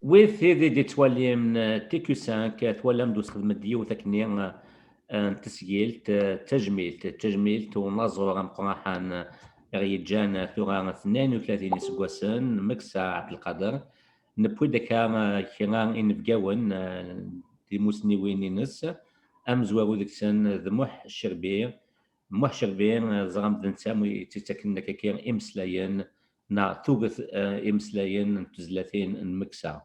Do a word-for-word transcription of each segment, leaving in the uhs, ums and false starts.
Wid tid i d-ittwalin, eh, T Q cinq, eh, twalam-d usexdem-d yiwet akkenni, eh, n tesgilt, eh, d tajmilt, d tajmilt unaẓur ameqqraḥan, eh, i ɣ-yeǧǧan, eh, tura tnayen u tlatin iseggasen, Meksa Ɛebdelqader. Newwi-d akka, eh, kra inebgawen, eh, d timusniwin-ines, amezwaru deg-sen d Muḥ Cerbi. Muḥ Cerbi, eh, teẓram d netta i tt-ittaken akkaki imeslayen, neɣ tuget, eh, imeslayen n tezlatin n Meksa.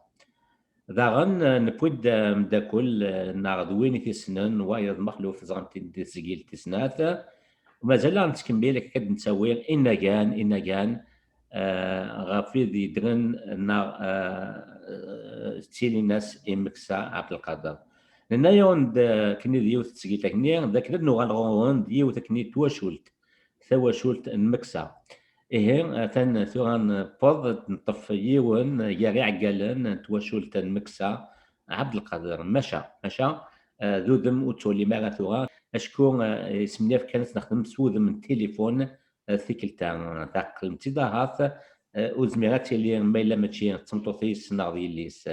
Daɣen, eh, newwi-d, eh, ameddakel, eh, neɣ d win i t-issnen, wayeḍ Mexluf, teẓram-t-id di tesgilt tis snat. Mazal ad nettkemmil, akka ad d-nettawi inagan, inagan, eh, ɣef wid yeddren neɣ, eh, eh, ttilin-as i Meksa Ɛebdelqader. Nenna-yawen-d, eh, akken d yiwet n tesgilt akkenni, d akken ad nuɣal ɣur-wen d yiwet akkenni n twacult, tawacult n Meksa. Ihi, atan tura newweḍ ad neṭṭef yiwen gar iɛeggalen n twacult n Meksa Ɛebdelqader. Maca, maca, eh, d udem ur ttwalim ara tura, acku, eh, yesmenyaf kan ad t-nexdem s wudem n tilifun, eh, tikkelt-a. Tɛeqlem-tt-id ahat, eh, ur tezmir ad tili ma yella mačči d tmeṭṭut-is neɣ d yelli-s.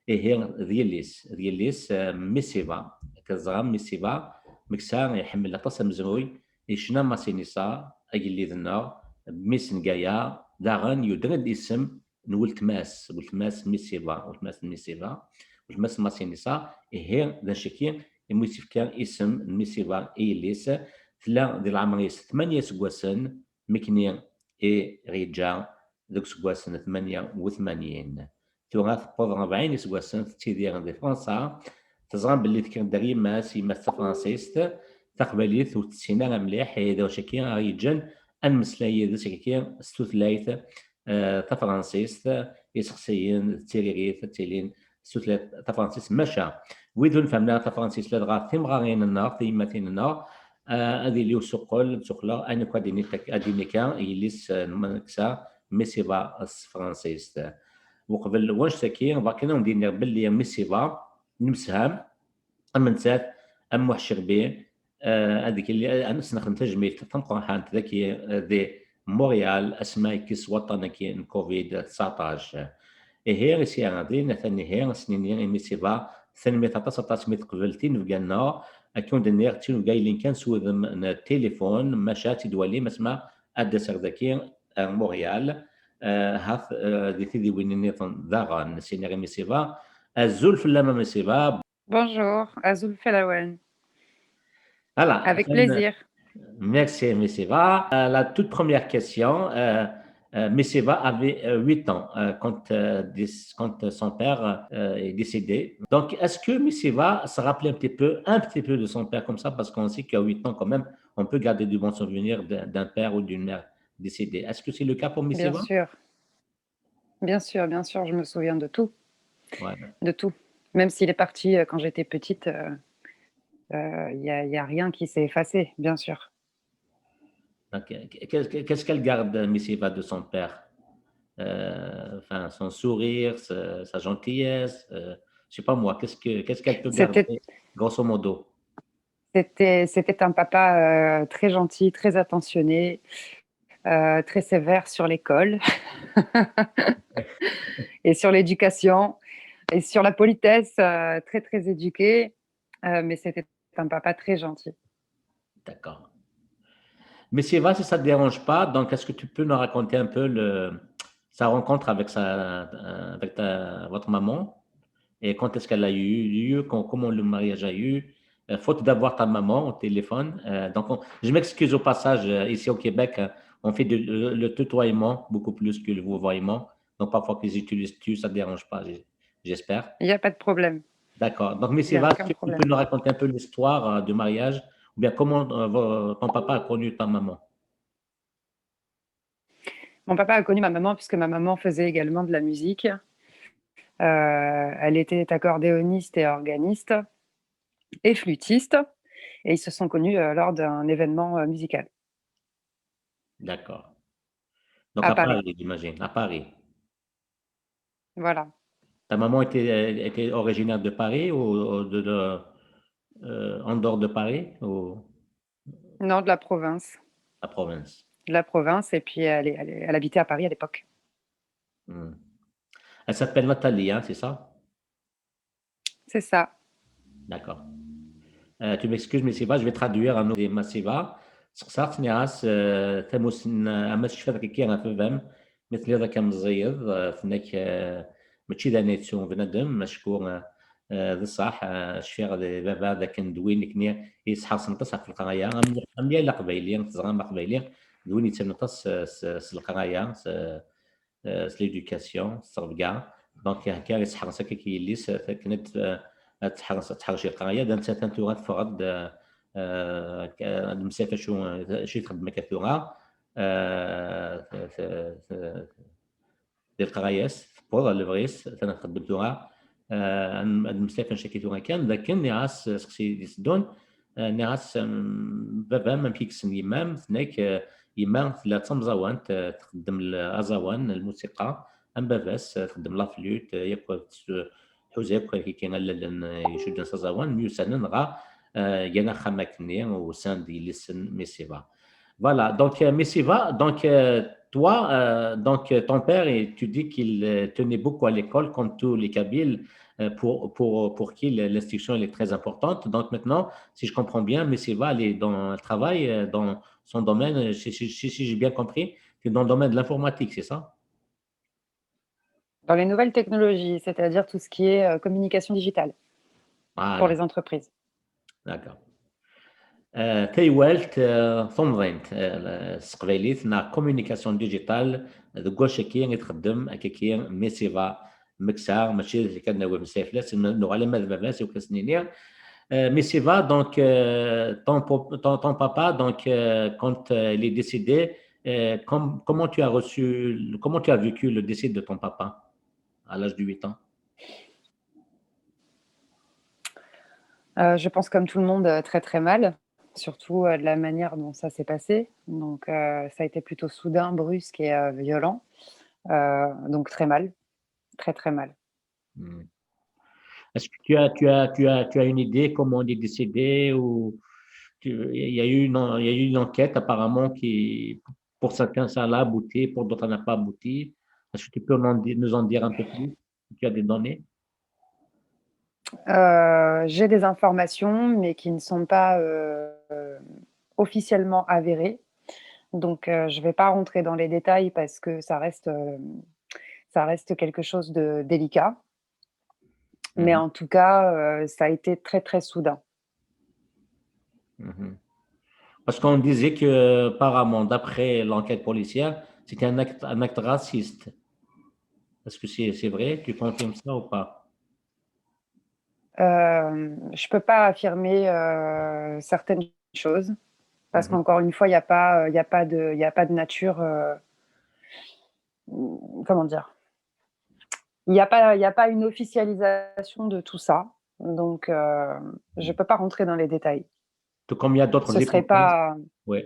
Ihi, d yelli-s, d yelli-s, eh, Misiva. Teẓram Misiva, Meksa iḥemmel aṭas amezruy, yecna Masinisa, agellid-nneɣ, mmi-s n Gaya, daɣen yuder-d isem n weltma-s, weltma-s Misiva, weltma-s n Misiva, weltma-s n Masinisa, ihi d acu-agi imi tt-ifka isem n Misiva i yelli-s, tella di leɛmer-is tmanya iseggasen, mi kni i ɣ-yeǧǧa deg useggas n tmanya u tmanyin. Tura tewweḍ rebɛin iseggasen tettidir di Fransa. Teẓram belli tekker-d ar yemma-s, yemma-s d tafransist, taqbaylit ur tessin ara mliḥ, ihi d acu-agi ara yeǧǧen ad nemmeslay yid-s akka s tutlayt, eh, tafransist, iseqsiyen d tiririt ad tilin s tutlayt tafransist. Maca wid ur nfehhmen ara tafransist, ladɣa timɣarin-nneɣ, tiyemmatin-nneɣ, eh, ad yili usuqel, ad suqleɣ ayen akk ad d-tini tak-, ad d-tini akka yelli-s, eh, n Meksa, Misiva s tefransist. Uqbel wanect-agi, bɣiɣ kan ad wen-d-iniɣ belli Misiva, nemseham, am nettat, am Muḥ Cerbi, eh, ad yili, ad s-nexdem tajmilt tameqqrant dagi, eh, di Montréal, asmi yekkes waṭṭan-agi n covid tseɛṭac. Ihi, i s-yeɛreḍin, atan ihi, ad s-nini i Misiva, tanemmirt aṭas, aṭas mi teqbel tinebga-nneɣ. Akken d-nniɣ, d tinebga yellin kan s wudem n tilifun, maca ad tt-id-twalim asma ad d-taseɣ dagi ar Montréal. Eh, hat, eh, di tidiwin nniḍen daɣen, s-iniɣ i Misiva. Azul fell-am a Misiva. Bonjour, azul fell-awen. Voilà. Avec plaisir. Merci, Misiva. Euh, la toute première question, euh, euh, Misiva avait, euh, huit ans, euh, quand, euh, dis-, quand son père, euh, est décédé. Donc, est-ce que Misiva se rappelait un petit peu, un petit peu de son père comme ça, parce qu'on sait qu'à huit ans quand même, on peut garder du bon souvenir d'un, d'un père ou d'une mère décédée. Est-ce que c'est le cas pour Misiva ? Bien sûr. Bien sûr, bien sûr, je me souviens de tout. Ouais. De tout. Même s'il est parti, euh, quand j'étais petite, euh, euh, il y a, il y a rien qui s'est effacé, bien sûr. Donc, euh, qu'est-ce que, qu'est-ce qu'elle garde, Misiva, de son père ? Euh, enfin, son sourire, sa, sa gentillesse, euh, je sais pas moi, qu'est-ce que, qu'est-ce qu'elle peut garder, grosso modo ? C'était, c'était un papa, euh, très gentil, très attentionné, euh, très sévère sur l'école et sur l'éducation et sur la politesse, euh, très, très éduqué, euh, mais c'était un papa très gentil. D'accord. Misiva, si ça te dérange pas, donc est-ce que tu peux nous raconter un peu le, sa rencontre avec sa, euh, avec ta, votre maman et quand est-ce qu'elle a eu lieu, quand, comment le mariage a eu, euh, faute d'avoir ta maman au téléphone. Euh, donc, on, je m'excuse au passage, euh, ici au Québec, euh, on fait de, le, le tutoiement beaucoup plus que le vouvoiement. Donc, parfois qu'ils utilisent tu, ça ne dérange pas, j'ai- j'espère. Il n'y a pas de problème. D'accord. Donc, Misiva, est-ce que tu peux nous raconter un peu l'histoire, euh, du mariage, ou bien comment, euh, vo- ton papa a connu ta maman ? Mon papa a connu ma maman puisque ma maman faisait également de la musique. Euh, elle était accordéoniste et organiste et flûtiste. Et ils se sont connus, euh, lors d'un événement, euh, musical. D'accord. Donc à Paris, j'imagine, à Paris. Voilà. Ta maman était, était originaire de Paris ou, ou de, de, euh, en dehors de Paris ou... Non, de la province. La province. De la province, et puis elle est, elle est- elle habitait à Paris à l'époque. Hmm. Elle s'appelle Nathalie, hein, c'est ça? C'est ça. D'accord. Euh, tu m'excuses, Messiva, je vais traduire à nouveau Massiva. Seqsaɣ-tt, nniɣ-as, euh, tamussni, ama tecfiḍ akka ɣef baba-m, mi telliḍ akka meẓẓiyeḍ, euh, tenna-k, euh, mačči d ayen yettu bnadem, acku, euh, euh, d ṣṣeḥ, euh, cfiɣ d baba d akken d win nekni i yesḥerṣen aṭas ɣef leqraya, am, am yal aqbayli, teẓram aqbayli, d win yettamen aṭas s, s, s leqraya, s, euh, s l'éducation, s ttrebga. Donc, akka i tḥerres akka yelli-s, akken ad, euh, ad tḥerres, ad tḥerrec i leqraya, d nettat tura teffeɣ-d, euh, euh, ad nemmeslay ɣef acu, acu i txeddem akka tura, euh, t-, t-, t-, di leqraya-s, tewweḍ ɣer lebɣi-s, atan txeddem tura, euh, ad nemmeslay ɣef acu akka tura kan, d akken nniɣ-as, seqsi i d-iteddun, euh, nniɣ-as, euh, baba-m, amek i yessen yemma-m? Tenna-k, euh, yemma tella d tamẓawant, euh, txeddem l-, aẓawan, lmusiqa, am baba-s, euh, txeddem la flûte, euh, yakk, euh, tḥuza yakk kiki allalen, euh, icudden s aẓawan, myussanen, dɣa, euh, gan axxam akkenni, usan-d yelli-tsen Messiva. Voilà, donc, euh, Messiva, donc, euh, toi, euh, donc, euh, ton père, il- tu dis qu'il, euh, tenait beaucoup à l'école, comme tous les Kabyles, euh, pour, pour, pour qui le- l'instruction, elle est très importante. Donc maintenant, si je comprends bien, Messiva, elle est dans, elle travaille, euh, dans son domaine, euh, si, si- si- si j'ai bien compris, c'est dans le domaine de l'informatique, c'est ça? Dans les nouvelles technologies, c'est-à-dire tout ce qui est euh, communication digitale pour Voilà, les entreprises. d'accord. Euh, taywalt, euh, tumḍint, euh, s teqbaylit, neɣ communication digitale, deg wacu-agi i txeddem, akkagi, Messiva Meksa, mačči d kan nawi meslay fell-as, nuɣal ama d baba-s, i wakken ad s-nini. Euh, Messiva, donc, euh, ton, pop- ton, ton papa, donc, euh, quand euh, il est décédé, euh, com- comment tu as reçu, comment tu as vécu le décès de ton papa à l'âge de huit ans? Euh, je pense comme tout le monde, euh, très très mal, surtout euh, de la manière dont ça s'est passé. Donc euh, ça a été plutôt soudain, brusque et euh, violent. Euh, donc très mal, très très mal. Hmm. Est-ce que tu as, tu as, tu as, tu as une idée comment il est décédé ou tu- il y a eu une, en- il y a eu une enquête apparemment qui, pour certains, ça a abouti, pour d'autres, ça n'a pas abouti. Est-ce que tu peux en di- nous en dire un peu plus? Tu as des données? Euh, j'ai des informations, mais qui ne sont pas euh, officiellement avérées. Donc, euh, je ne vais pas rentrer dans les détails parce que ça reste, euh, ça reste quelque chose de délicat. Mais Mhm. En tout cas, euh, ça a été très, très soudain. Mhm. Parce qu'on disait que, apparemment, d'après l'enquête policière, c'était un acte, un acte raciste. Est-ce que c'est, c'est vrai? Tu confirmes ça ou pas? Euh, je ne peux pas affirmer euh, certaines choses parce Mhm. Qu'encore une fois, il n'y a, pas, euh, il y a, pas de- il y a pas de nature. Euh, comment dire? Il n'y a, pas- il y a pas une officialisation de tout ça. Donc, euh, je ne peux pas rentrer dans les détails. Tout comme il y a d'autres Ce serait hypothèses. Pas. Oui.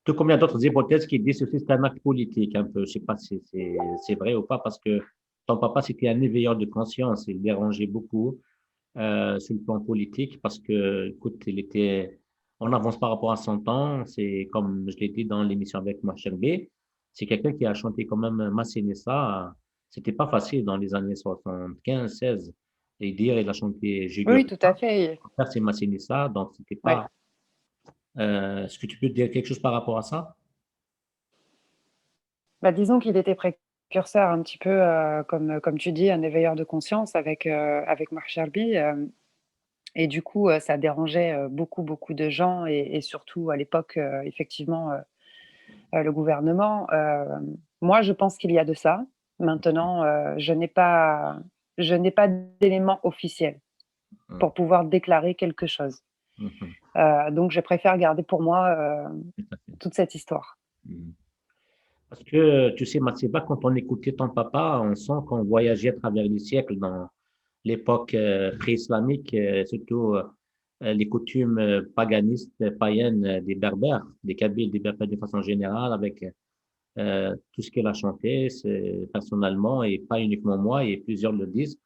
Tout comme il y a d'autres hypothèses qui disent que c'est un acte politique, un peu. Je ne sais pas si c'est c'est vrai ou pas, parce que ton papa, c'était un éveilleur de conscience. Il dérangeait beaucoup euh, sur le plan politique, parce que, écoute, il était en avance par rapport à son temps. C'est, comme je l'ai dit dans l'émission avec Marc Cherbier, c'est quelqu'un qui a chanté quand même Massinissa. C'était pas facile dans les années soixante-quinze, seize. Et dire, il a chanté Oui, tout à Jugurtha. Fait. Son père, c'est Massinissa, donc c'était Ouais. Pas. Euh, est-ce que tu peux dire quelque chose par rapport à ça? Bah, disons qu'il était précurseur un petit peu, euh, comme, comme tu dis, un éveilleur de conscience avec, euh, avec Marc Cherbier. Euh, et du coup, euh, ça dérangeait euh, beaucoup, beaucoup de gens et, et surtout à l'époque, euh, effectivement, euh, euh, le gouvernement. Euh, moi, je pense qu'il y a de ça. Maintenant, euh, je n'ai pas, je n'ai pas d'éléments officiels Hmm. Pour pouvoir déclarer quelque chose. Mhm. Euh, donc, je préfère garder pour moi euh, Tout à fait. Toute cette histoire. Mhm. Parce que, tu sais, Massiva, quand on écoutait ton papa, on sent qu'on voyageait à travers les siècles dans l'époque euh, pré-islamique, euh, surtout euh, les coutumes euh, paganistes, euh, païennes euh, des Berbères, des Kabyles, des Berbères de façon générale, avec euh, tout ce qu'elle a chanté, c'est personnellement, et pas uniquement moi, et plusieurs le disent,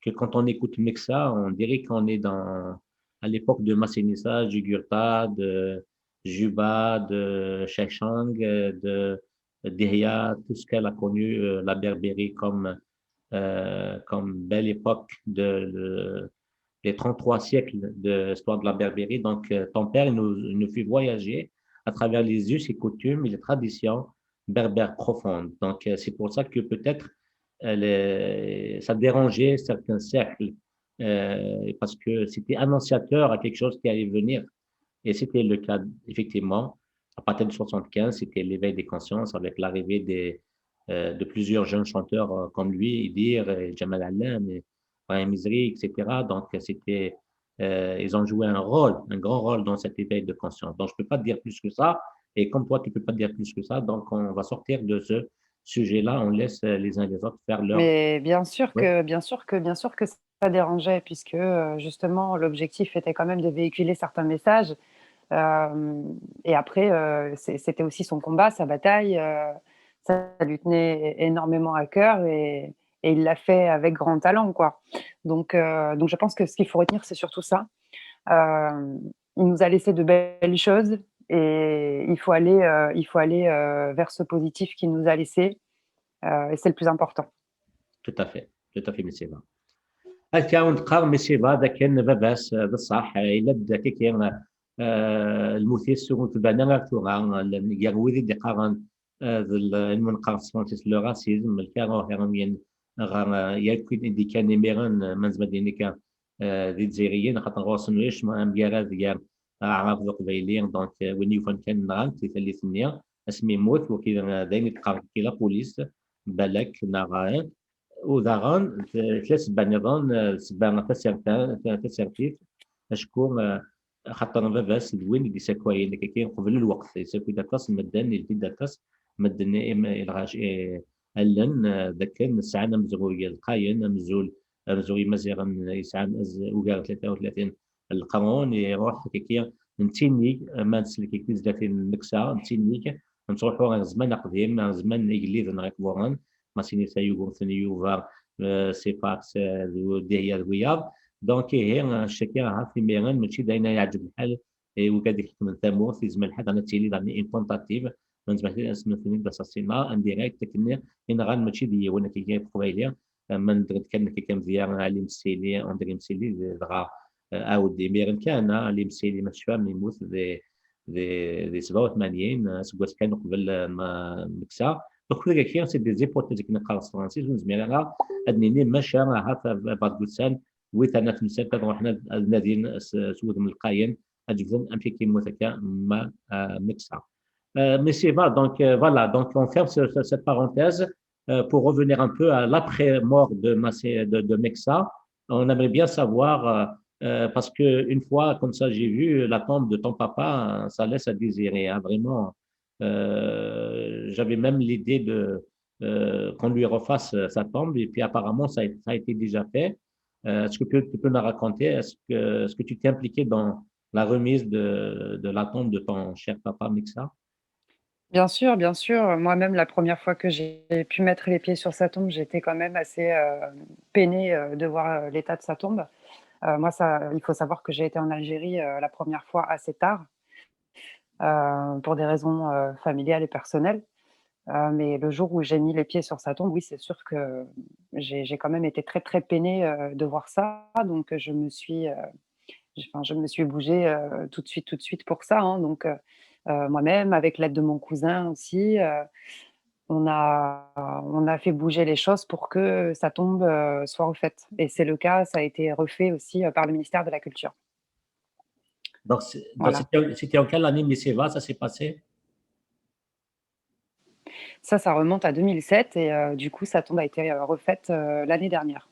que quand on écoute Meksa, on dirait qu'on est dans, à l'époque de Massinissa, Jugurtha, de Juba, de Chachang, de Dihya, tout ce qu'elle a connu, euh, la Berbérie comme euh, comme belle époque de, de- les trente-trois siècles de l'histoire de la Berbérie. Donc, euh, ton père, il nous, il nous fait voyager à travers les us et coutumes et les traditions berbères profondes. Donc, euh, c'est pour ça que peut-être euh, les- ça dérangeait certains cercles, euh, parce que c'était annonciateur à quelque chose qui allait venir. Et c'était le cas, effectivement. À partir de soixante-quinze, c'était l'éveil des consciences avec l'arrivée des, euh, de plusieurs jeunes chanteurs euh, comme lui, Idir, et Jamal Allam, et Brahim Mizri, et cetera. Donc, c'était, euh, ils ont joué un rôle, un grand rôle dans cet éveil de conscience. Donc, je ne peux pas dire plus que ça. Et comme toi, tu ne peux pas dire plus que ça, donc on va sortir de ce sujet-là, on laisse euh, les uns les autres faire leur... Mais bien sûr que, bien sûr que, bien sûr que ça dérangeait, puisque euh, justement l'objectif était quand même de véhiculer certains messages. Euh, et après, euh, c'est- c'était aussi son combat, sa bataille. Euh, ça lui tenait énormément à cœur et, et il l'a fait avec grand talent, quoi. Donc, euh, donc je pense que ce qu'il faut retenir, c'est surtout ça. Euh, il nous a laissé de belles choses et il faut aller, euh, il faut aller euh, vers ce positif qu'il nous a laissé. Euh, et c'est le plus important. Tout à fait, tout à fait, Miss Eva. Akka i d-teqqar Miss Eva d akken baba-s, eh, d ṣṣeḥ, eh, yella-d akkaki, eh, lmut-is ur tban ara ar tura, eh, gar wid i d-iqqaren, eh, d l-, ayen neqqar s tefransist le racisme, lkaraha, ɣer, eh, yakk i d-ikkan imiren, eh, ma nezmer ad d-nini akka, eh, d Izzayriyen, axaṭer ɣur-sen ulac amgarad gar Aɛrab d Uqbayli, donc, eh, win yufan kan nɣan-t di tallit-nni, asmi yemmut, wagi, eh, d ayen i d-teqqar la police, balak, neɣ, eh, u daɣen, t-, tella sebba nniḍen, eh, sebba taserta-, ta-, tasertit, acku, eh, axaṭer baba-s d win i d-issakwayen, akkaki, qbel lweqt, issaki-d aṭas n medden, yeldi-d aṭas n medden, im-, i lɣaci, eh, allen, eh, d akken sɛan amezruy lqayen, amzul, amzur Imaziɣen yesɛan az-, ugar n tlata u tlatin n leqrun, iruḥ akkaki, nettinig, ma neslek-ik tizlatin n Meksa, nettinig, nettruḥu ɣer zzman aqdim, ɣer zzman n igelliden ɣer Iqburen, Masinisa Yugurten, Yuba, eh, Sifaks, eh, d Dihya d wiyaḍ. Donc, ihi, eh, caki, ahat imiren mačči d ayen ay iɛǧeb lḥal i wigad iḥekmen tamurt, yezmer lḥal daɣen ad tili daɣen une tentative, ma nezmer ad as-nefren d assassinat indirect, akken i nɣan mačči d yiwen, akkagi, Iqbayli, eh, ma nedder-d kan akkagi amedya Ali Msili, André Msili, d-, dɣa, eh, ɛawed imiren kan, ah, Ali Msili, ma tecfam, yemmut di, di, di sebɛa u tmanyin, eh, aseggas kan uqbel, eh, ma, Meksa. Donc, tigaki, c'est des hypothèses akken neqqar s tefransist, ur nezmir ara ad nini, maca, ahat, eh, bad gutsan, wi terna temsalt ad ruḥen ad, ad nadin s, s wudem lqayen, ad jebden amek i yemmut akka ma, eh, Meksa. Euh, mais c'est va, donc, euh, voilà, donc on ferme ce- ce- cette parenthèse euh, pour revenir un peu à l'après-mort de, Massé- de, de Meksa. On aimerait bien savoir, euh, euh, parce que une fois comme ça, j'ai vu la tombe de ton papa, euh, ça laisse à désirer, hein, vraiment. Euh, j'avais même l'idée de euh, qu'on lui refasse euh, sa tombe, et puis apparemment, ça a, ça a été déjà fait. Euh, est-ce que tu, tu peux nous raconter, est-ce que, est-ce que tu t'es impliqué dans la remise de, de la tombe de ton cher papa Meksa ? Bien sûr, bien sûr. Moi-même, la première fois que j'ai pu mettre les pieds sur sa tombe, j'étais quand même assez euh, peinée euh, de voir euh, l'état de sa tombe. Euh, moi, ça, il faut savoir que j'ai été en Algérie euh, la première fois assez tard, euh, pour des raisons euh, familiales et personnelles. Euh, mais le jour où j'ai mis les pieds sur sa tombe, oui, c'est sûr que j'ai j'ai quand même été très, très peinée euh, de voir ça. Donc, je me suis, euh, j'ai- enfin, je me suis bougée euh, tout de suite, tout de suite pour ça, hein. Donc, euh, euh, moi-même, avec l'aide de mon cousin aussi, euh, on a, on a fait bouger les choses pour que sa tombe euh, soit refaite. Et c'est le cas, ça a été refait aussi euh, par le ministère de la Culture. Donc, c'est- donc, Voilà. c'était c'était en quelle année, Miss Eva, ça s'est passé ? Ça, ça remonte à deux mille sept et euh, du coup, sa tombe a été euh, refaite euh, l'année dernière.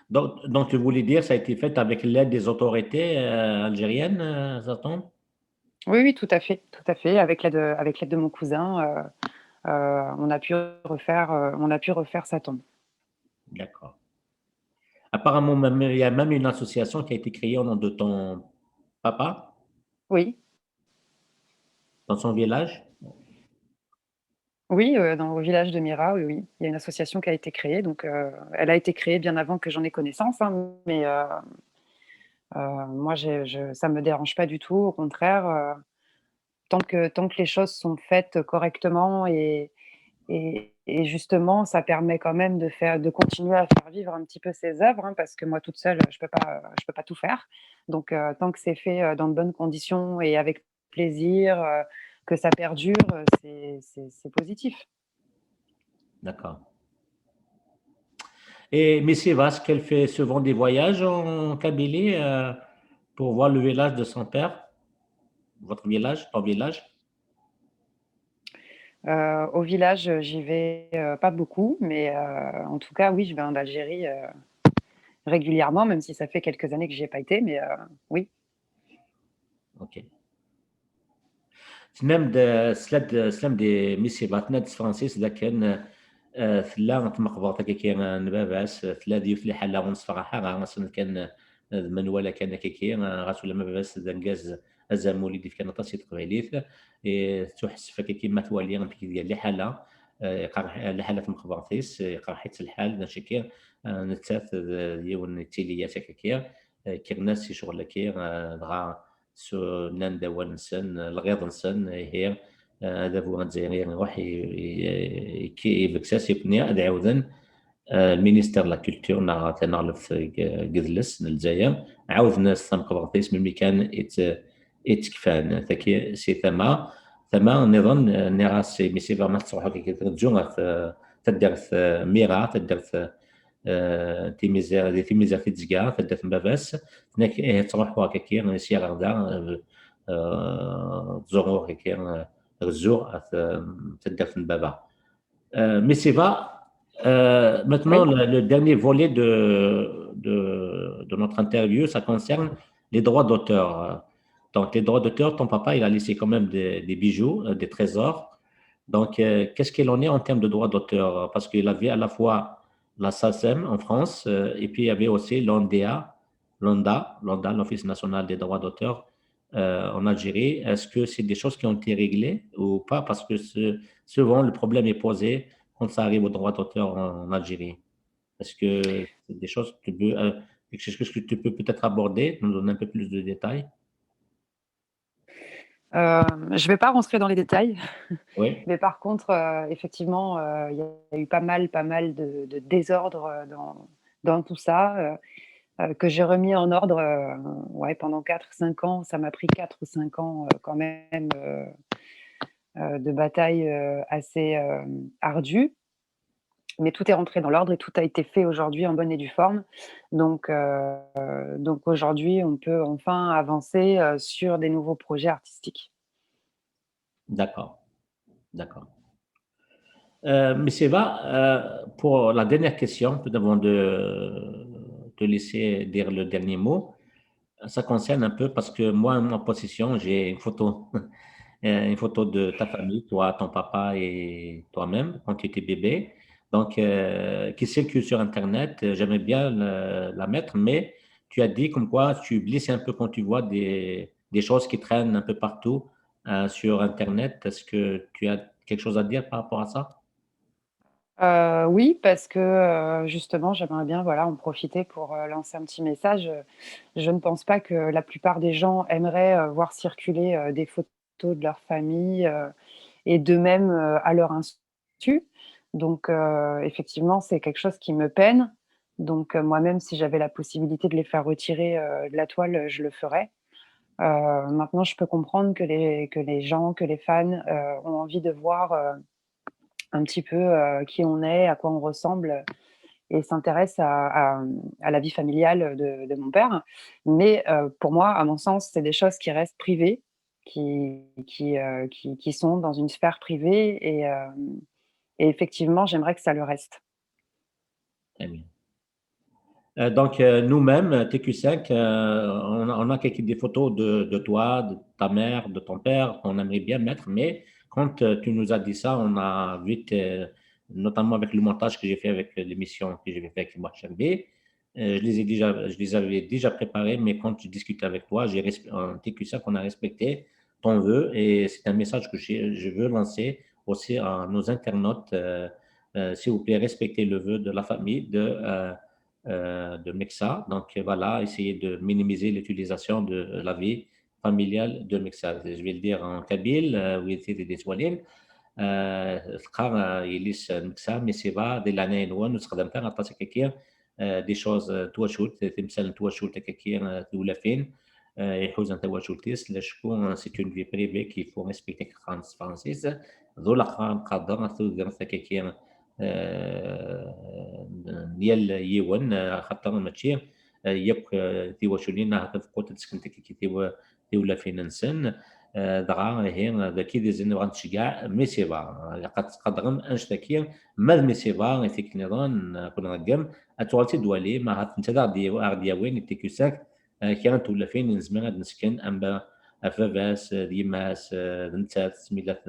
Donc, donc, tu voulais dire, ça a été fait avec l'aide des autorités euh, algériennes, euh, ça tombe ? Oui, oui, tout à fait, tout à fait. Avec l'aide, avec l'aide de mon cousin, euh, euh, on a pu refaire, euh, on a pu refaire sa tombe. D'accord. Apparemment, même, il y a même une association qui a été créée au nom de ton papa, Oui, dans son village. oui, euh, dans, au village de Mira, oui, oui. Il y a une association qui a été créée. Donc, euh, elle a été créée bien avant que j'en ai connaissance, hein, mais euh, euh, moi, j'ai- je, ça me dérange pas du tout. Au contraire, euh, tant que, tant que les choses sont faites correctement et, et, et justement, ça permet quand même de faire, de continuer à faire vivre un petit peu ses œuvres, hein, parce que moi toute seule, je peux pas, je peux pas tout faire. Donc, euh, tant que c'est fait euh, dans de bonnes conditions et avec plaisir, euh, que ça perdure, euh, c'est, c'est, c'est positif. D'accord. Et Missy Eva, est-ce qu'elle fait souvent des voyages en Kabylie euh, pour voir le village de son père, votre village, ton village ? Euh, au village, j'y vais euh, pas beaucoup, mais euh, en tout cas, oui, je vais en Algérie euh, régulièrement, même si ça fait quelques années que j'y ai pas été, mais euh, oui. Ok. Tennam-d, teslam-d, teslam-d i Missy Eva, tenna-d s tefransist dakken eh, tella tmeqbert akka n baba-s, tella d yiwet liḥala ur nessefraḥ ara, ass-n kan eh, d menwala kan akka, eh, ɣas ulamma baba-s d argaz azamul i d-ifkan aṭas i teqbaylit, eh, tettuḥessef akka ma twali amek i tga liḥala, eh, iqerreḥ liḥala tmeqbert-is, eh, iqerreḥ-itt lḥal, d acu akka, eh, nettat d yiwen yettili-as akka, eh, kkren-as i ccɣel-agi, eh, dɣa s-, nnan-d awal-nsen, lɣiḍ-nsen, ihi, eh, adabu azzayri iruḥ i-, i-, i-, ibges-as, yekkni ad ɛiwden eh, ministère de la culture neɣ taneɣleft deg deg yidles n Lezzayer, ɛawden-as tameqbert-is melmi kan i tt-, i tt-kfan. Tagi si tama, tama nniḍen, eh, nniɣ-as i Missy Eva ma tettruḥu akka tredzu ɣer t-, taddart eh, Mira, taddart eh, Timizar, di Timizar i d-tezga, taddart n baba-s, tenna-k ih ttruḥu akka sya ɣer da, eh, eh, ttẓuruɣ akka, eh, rezzuɣ ɣer t-, taddart n baba. Euh, Missy Eva, euh, maintenant, le, le dernier volet de, de, de notre interview, ça concerne les droits d'auteur. Donc, les droits d'auteur, ton papa, il a laissé quand même des, des bijoux, euh, des trésors. Donc, euh, qu'est-ce qu'il en est en termes de droits d'auteur ? Parce qu'il avait à la fois la SACEM en France, euh, et puis il y avait aussi l'ONDA, l'ONDA, l'ONDA, l'Office national des droits d'auteur, euh, en Algérie. Est-ce que c'est des choses qui ont été réglées ou pas ? Parce que ce- souvent, le problème est posé quand ça arrive aux droits d'auteur en, en Algérie. Est-ce que c'est des choses que tu peux, euh, quelque chose que tu peux peut-être aborder, nous donner un peu plus de détails ? Euh, je ne vais pas rentrer dans les détails, Oui. Mais par contre, euh, effectivement, euh, il y a eu pas mal, pas mal de, de désordre euh, dans, dans tout ça, euh, euh, que j'ai remis en ordre euh, ouais, pendant quatre cinq ans. Ça m'a pris quatre ou cinq ans euh, quand même euh, euh, de bataille euh, assez euh, ardue. Mais tout est rentré dans l'ordre et tout a été fait aujourd'hui en bonne et due forme. Donc, euh, donc aujourd'hui, on peut enfin avancer euh, sur des nouveaux projets artistiques. D'accord. D'accord. Euh, Missy Eva, euh, pour la dernière question, avant de te laisser dire le dernier mot, ça concerne un peu parce que moi, en ma possession, j'ai une photo, euh, une photo de ta famille, toi, ton papa et toi-même, quand tu étais bébé. Donc, euh, qui circule sur Internet. J'aimerais bien le- la mettre, mais tu as dit comme quoi tu glisses un peu quand tu vois des, des choses qui traînent un peu partout euh, sur Internet. Est-ce que tu as quelque chose à dire par rapport à ça ? Euh, oui, parce que euh, justement, j'aimerais bien voilà, en profiter pour euh, lancer un petit message. Je ne pense pas que la plupart des gens aimeraient euh, voir circuler euh, des photos de leur famille euh, et d'eux-mêmes euh, à leur insu. Donc, euh, effectivement, c'est quelque chose qui me peine. Donc, euh, moi-même, si j'avais la possibilité de les faire retirer euh, de la toile, je le ferais. Euh, maintenant, je peux comprendre que les, que les gens, que les fans euh, ont envie de voir euh, un petit peu euh, qui on est, à quoi on ressemble, et s'intéressent à, à- à la vie familiale de, de mon père. Mais euh, pour moi, à mon sens, c'est des choses qui restent privées, qui, qui, euh, qui, qui sont dans une sphère privée, et, euh, et effectivement, j'aimerais que ça le reste. Très bien. Euh, donc, euh, nous-mêmes, euh, T Q cinq, euh, on, a- on a quelques des photos de, de toi, de ta mère, de ton père, qu'on aimerait bien mettre, mais quand euh, tu nous as dit ça, on a vite, euh, notamment avec le montage que j'ai fait avec euh, l'émission que j'avais fait avec Mohamed Shambi, euh, je les ai déjà, je les avais déjà préparés, mais quand je discutais avec toi, j'ai resp- en T Q cinq, on a respecté ton vœu et c'est un message que j'ai- je veux lancer aussi à nos internautes. Euh, euh, s'il vous plaît, respectez le vœu de la famille de euh, euh, de Mexa. Donc euh, voilà, essayez de minimiser l'utilisation de euh, la vie familiale de Mexa. Je vais le dire en kabyle, euh, ويدي دي سوالين. euh, teqqar, euh, yelli-s n Meksa, Misiva, di leɛnaya-nwen, ur ttxeddamet ara aṭas akkaki, euh, des choses, euh, n twacult, timsal n twacult akkaki, euh, tiwlafin, euh, iḥuzan tawacult-is, lacku, euh, c'est une vie privée qu'il faut respecter, qqaren s tefransist, d ulaqrar nqader tudert akkaki, euh, n yal yiwen, euh, axaṭer mačči, euh, yakk, euh, tiwaculin, ahat tafeqqut ad seknent akkaki tiwa-, tiwlafin-nsen, euh, dɣa, ihi, dagi d izen nebɣa nettceggeɛ Misiva. Ilaq ad tqadrem annect-agi, ma d Misiva, i tikkelt nniḍen, euh, ad ken-nṛeggem, ad tuɣal ad tt-id-twalim, ahat netta ad aɣ-d-yawi, ad aɣ-d-yawin i tikusant, euh, kra n tewlafin i nezmer ad d-nesken, amba ɣef baba-s, euh, d yemma-s, euh, d nettat, mi llant,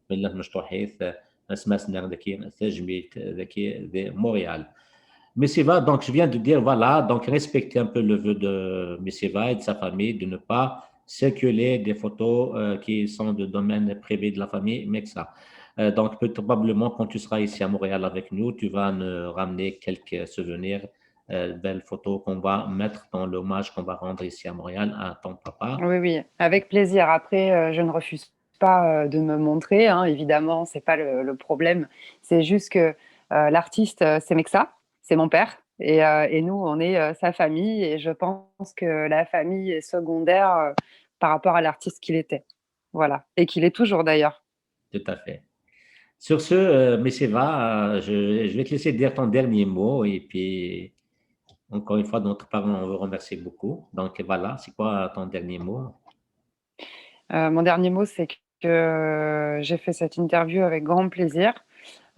mi llant mecṭuḥit, euh, asmi ara sen-nerr dagi tajmilt, euh, dagi di Montréal. Misiva, donc je viens de dire, voilà, donc respecter un peu le vœu de Misiva et de sa famille, de ne pas circuler des photos, euh, qui sont de domaine privé de la famille Meksa. Euh, donc, peut-, probablement, quand tu seras ici à Montréal avec nous, tu vas nous ramener quelques souvenirs, euh, belles photos qu'on va mettre dans l'hommage qu'on va rendre ici à Montréal à ton papa. Oui, oui, avec plaisir. Après, euh, je ne refuse pas, euh, de me montrer, hein, évidemment, c'est pas le, le problème. C'est juste que, euh, l'artiste, euh, c'est Meksa, c'est mon père, et, euh, et nous, on est, euh, sa famille, et je pense que la famille est secondaire, euh, par rapport à l'artiste qu'il était. Voilà, et qu'il est toujours d'ailleurs. Tout à fait. Sur ce, euh, Misiva, euh, je, je vais te laisser dire ton dernier mot et puis, encore une fois, notre parent, on vous remercie beaucoup. Donc voilà, c'est quoi ton dernier mot ? Euh, mon dernier mot, c'est que j'ai fait cette interview avec grand plaisir,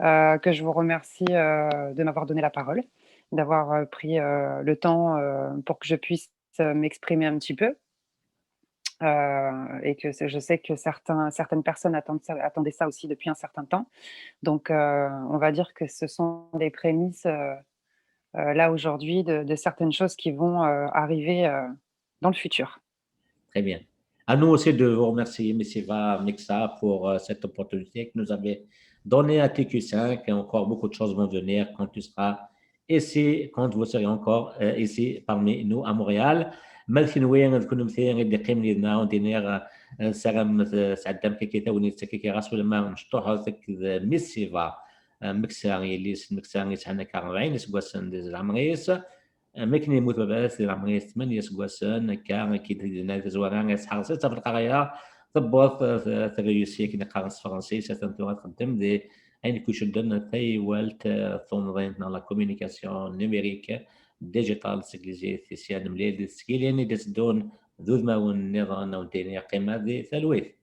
euh, que je vous remercie, euh, de m'avoir donné la parole, d'avoir, euh, pris, euh, le temps, euh, pour que je puisse, euh, m'exprimer un petit peu. Euh, et que c'est- je sais que certains, certaines personnes attendent ça- attendaient ça aussi depuis un certain temps. Donc, euh, on va dire que ce sont les prémices, euh, euh, là aujourd'hui de, de certaines choses qui vont, euh, arriver, euh, dans le futur. Très bien. À nous aussi de vous remercier, Misiva Meksa, pour, euh, cette opportunité que nous avez donnée à T Q cinq. Et encore beaucoup de choses vont venir quand tu seras ici, quand vous serez encore, euh, ici parmi nous à Montréal. Ma d kenwi d kunemti i d-iqqimen yid-neɣ, ur d-iniɣ, euh, nessaram, euh, tesɛeddam kiki tagnit, kiki ɣas ulamma mecṭuḥet akked Misiva, euh, Meksa, yelli-s n Meksa yesɛan akka rebɛin iseggasen di leɛmer-is. Am akken yemmut baba-s di leɛmer-is tmanya iseggasen, akka, akken i d-yenna di tazwara, isḥerṣ-itt ɣef lqerya, tewweḍ, eh, terreyusi, akken i qqaren s tefransist, atan tura txeddem di ayen i icudden taywalt, eh, tumḍint neɣ la communication numérique, digital s teglizit. Sya nemlil di tesgilin i d-iteddun d udmawen nniḍen, ad wen-d-iniɣ qqimet di talwit.